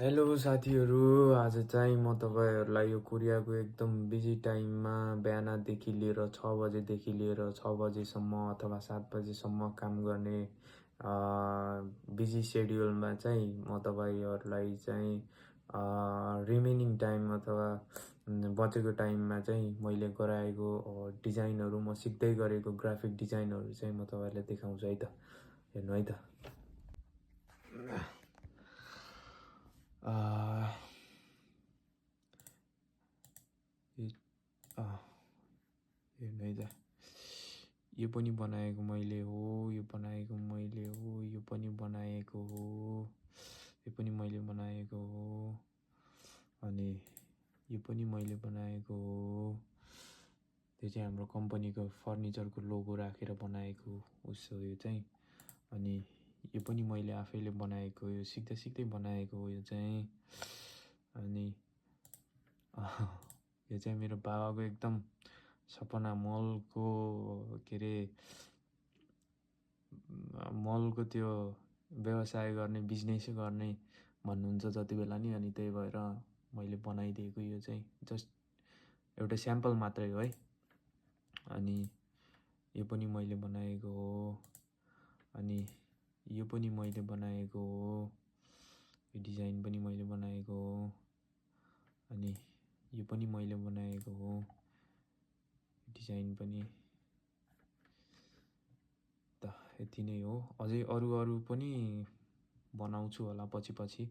Hello साथीहरू, आज चाहिँ म तपाईँहरूलाई यो कोरियाको एकदम बिजी टाइममा बिहानदेखि लिएर 6 बजेदेखि लिएर 6 बजेसम्म अथवा 7 बजेसम्म काम गर्ने बिजी सेड्युलमा चाहिँ म तपाईँहरूलाई चाहिँ रिमेनिङ टाइम अथवा बचेको टाइममा चाहिँ मैले गराएको डिजाइनहरू, म सिक्दै गरेको ग्राफिक डिजाइनहरू चाहिँ म तपाईँहरूलाई देखाउँछु है त। हेर्नु है त। हेर्नु है त, यो पनि बनाएको मैले हो, यो बनाएको मैले हो, यो पनि बनाएको हो, यो पनि मैले बनाएको हो, अनि यो पनि मैले बनाएको हो। त्यो चाहिँ हाम्रो कम्पनीको फर्निचरको लोगो राखेर बनाएको उसो यो चाहिँ। अनि यो पनि मैले आफैले बनाएको, यो सिक्दै सिक्दै बनाएको हो यो चाहिँ। अनि यो चाहिँ मेरो बाबाको एकदम सपना, मलको के अरे मलको त्यो व्यवसाय गर्ने, बिजनेस गर्ने भन्नुहुन्छ जति बेला नि। अनि त्यही भएर मैले बनाइदिएको यो चाहिँ जस्ट एउटा स्याम्पल मात्रै हो है। अनि यो पनि मैले बनाएको हो, अनि यो पनि मैले बनाएको हो, यो डिजाइन पनि मैले बनाएको हो, अनि यो पनि मैले बनाएको हो, डिजाइन पनि। त यति नै हो। अझै अरू पनि बनाउँछु होला पछि पछि।